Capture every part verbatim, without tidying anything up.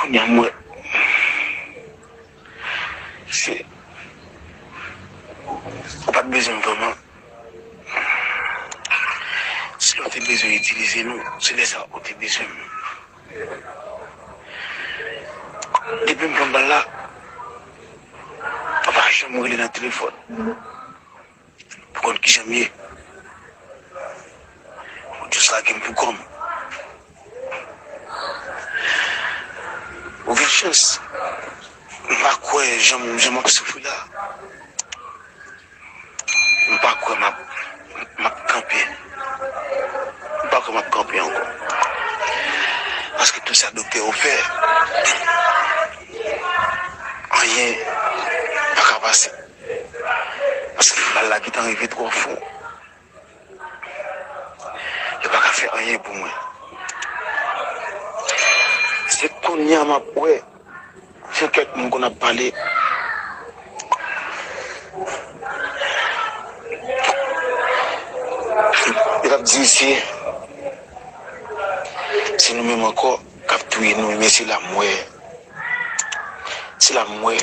Kounye a m wè se, ou pa t bezwen m vrèman. Si w te bezwen itilize nou, se lè sa ou te bezwen m. Depi m pran bal la, ou pa janm rele nan telefòn pou konn kijan m ye. Ou jis lage m pou kò m. Ou gen chans. M pa kwè jan m, jan m ap soufri la. M pa kwè m ap, m ap kanpe. M pa kwè m ap kanpe ankò. Paske tout sa doktè yo fè, anyen pa ka pase. Paske bal la gentan rive twò fon. Yo pa ka fè anyen pou mwen. Se kounye a m ap wè. Se kèk moun konn ap pale. Yo t ap di se, se nou menm ankò k ap touye nou, men se la m wè. Se la m wè.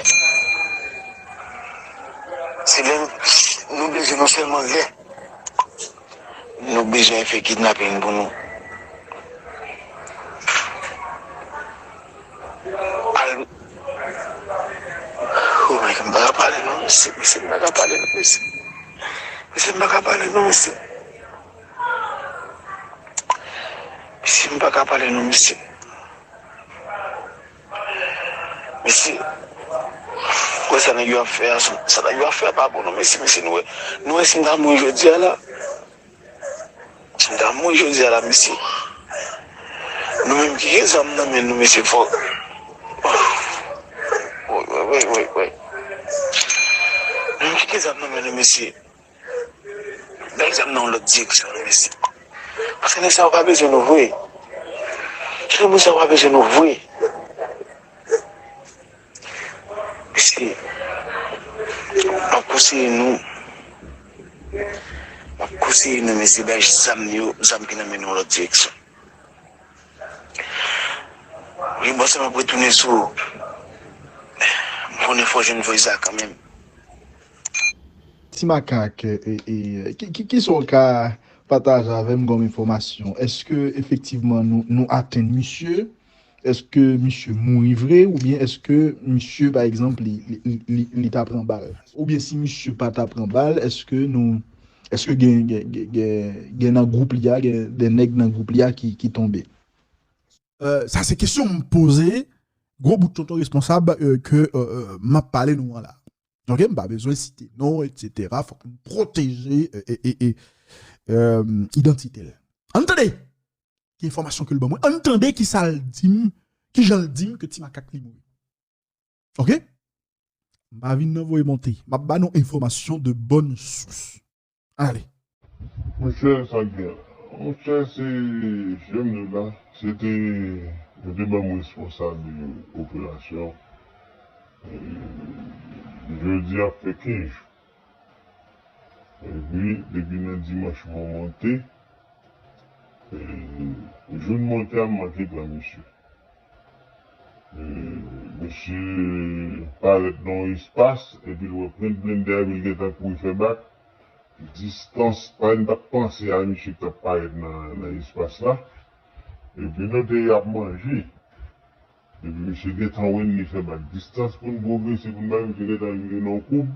Se lè nou bezwen nou sèlman lè. Nou bezwen fè kidnaping pou nou. Al. Oh my God, m pa ka pale non, mesye, mesye, m pa ka pale non, mesye. Mesye, m pa ka pale non, mesye. Mesye, m pa ka pale non, mesye. Mesye, wè sa nèg yo ap fè a, sa nèg yo ap fè a pa bon non, mesye, mesye, nou wè, nou wè si m ta mouri jodi a la. Si m ta mouri jodi a la, mesye. Nou menm ki gen zam nan men nou, mesye, fò. Woy, woy, woy, woy, woy. Nou menm ki gen zam nan men nou, mesye. Bay zam nan yon lòt direksyon, mesye. Paske nèg sa yo pa bezwen nou vre. Timoun sa yo pa bezwen nou vre. Mesye, m ap konseye nou. M ap konseye nou, mesye, bay zam yo, zam ki nan men nou yon lòt direksyon. Wi, bò sa m ap retounen sou ou. M konnen fò w jwenn voice la kanmenm. Ti Makak, e, e, ki, ki, kisa w ka pataje avè m kòm enfòmasyon? Èske efektivman nou, nou atenn misye? Èske misye mouri vre? Oubyen èske misye, pa egzanp, li, li, li, li, li ta pran bal? Oubyen si misye pa ta pran bal, èske nou, èske gen, gen, gen, gen, gen nan gwoup li a, gen de nèg nan gwoup li a ki, ki tonbe? Euh, sa se kesyon m poze gwo bout tonton responsab euh, ke euh, euh, m ap pale nou an la. Ok, m pa bezwen site non, et cetera. Fòk m pwoteje euh, e, e, e, euh, idantite l. Ann tande ki enfòmasyon ke l ban mwen. Ann tande ki sa l di m, ki jan l di m ke Ti Makak li mouri. Ok? M pa vin nan voye monte. M ap ba nou enfòmasyon de bòn sous. Ale. Monchè, sa k gen la? Monchè, se jèm nou la. Se te, yo te ban m responsab operasyon. Jodi a fè kenz jou. Epi, depi nan dimanch mwen monte, jou m monte a, m manke pran misye. Misye parèt nan yon espas, epi l wè plen blende a, epi l gentan kouri fè bak. Distans, pa n t ap panse a misye k t ap parèt nan, nan espas la. Epi nou te ap manje. Epi misye gentan wè n, li fè bak. Distans pou n pwogrese, pou n bay misye gentan rive nan yon koub,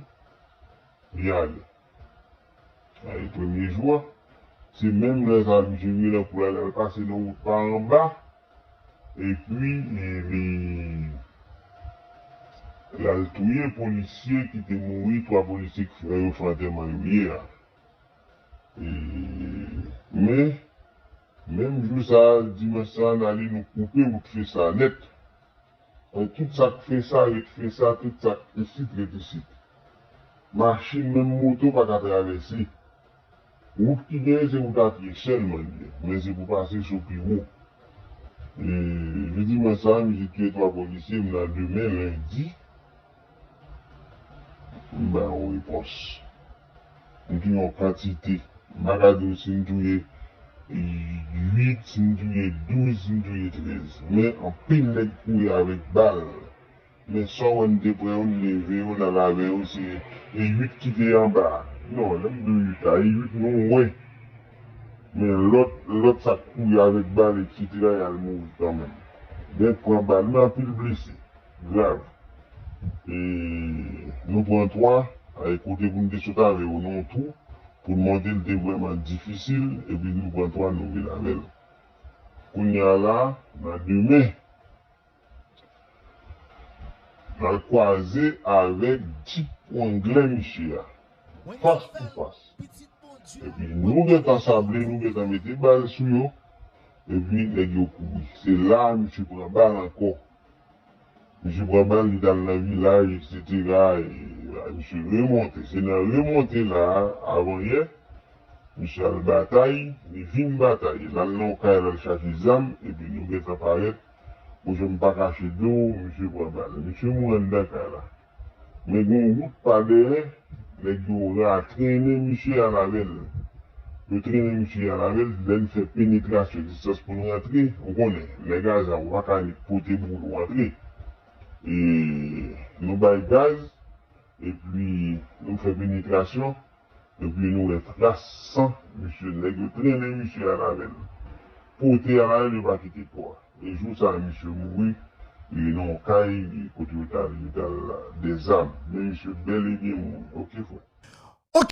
li ale. Sa e premye jou a. Se menm lè sa a, misye vire nan kou la, l al pase nan wout pa anba. Epi, li, l al touye polisye ki te mouri, twa polisye ki fè yo fè antèman yo ye a. E, men, menm jou sa a, dimanch sa a, n ale nou koupe wout Fesa nèt. Tout sa k Fesa ret Fesa, tout sa k isit ret isit. Machin, menm moto pa ka travèse. Wout ki genyen se wout apye sèlman li ye, men se pou pase sou pi wo. E, jodi mwen sa a, misye tiye twa polisye, m nan demen, lendi, m ba yo repons. M touye yon kantite. M pa ka di w si m touye uit, si m touye douz, si m touye trèz. Men anpil nèg kouri avèk bal. Men sa w wè n te pran yo, n leve yo, n al avè yo, se e uit ki te anba a. Non, lè m di w uit la, e uit nou wè. Men lòt, lòt sa k kouri avèk bal, etsetera, y al mouri kanmenm. Gen pran bal, men anpil blese. Grav. E nou pran twa, e kote pou n te sot avè yo, nan yon twou, pou n monte, l te vrèman difisil, epi nou pran twa, nou vin avè l. Kounye a la, nan demen, n al kwaze avèk Jeep Wrangler misye a, fas pou fas. Epi nou gentan sable, nou gentan mete bal sou yo, epi nèg yo kouri. Se la a misye pran bal ankò. Misye pran bal, li t al nan vilaj, etsetera. E, a, misye remonte. Se nan remonte la a, avanyè, misye al batay, li vin batay. L al nan yon kay, l al chache zam, epi nou gentan parèt. Monchè, m pa kache di w, misye pran bal. Misye mouri anndan kay la. Men gen yon wout pa dèyè, nèg yo ra-, trennen misye al avè l. Yo trennen misye al avè l, lè n fè penetrasyon, distans pou n rantre, ou konnen, nèg a zam, ou pa ka nik pote boul ou antre. E nou bay gaz, epi nou fè penetrasyon, epi nou wè tras san misye, nèg yo trennen misye al avè l. Pote al avè l, yo pa kite kò a. E jou sa a, misye mouri, e nan yon kay, e kote yo t al, yo t al dezam. Men misye bèl e byen mouri. Oke, frè.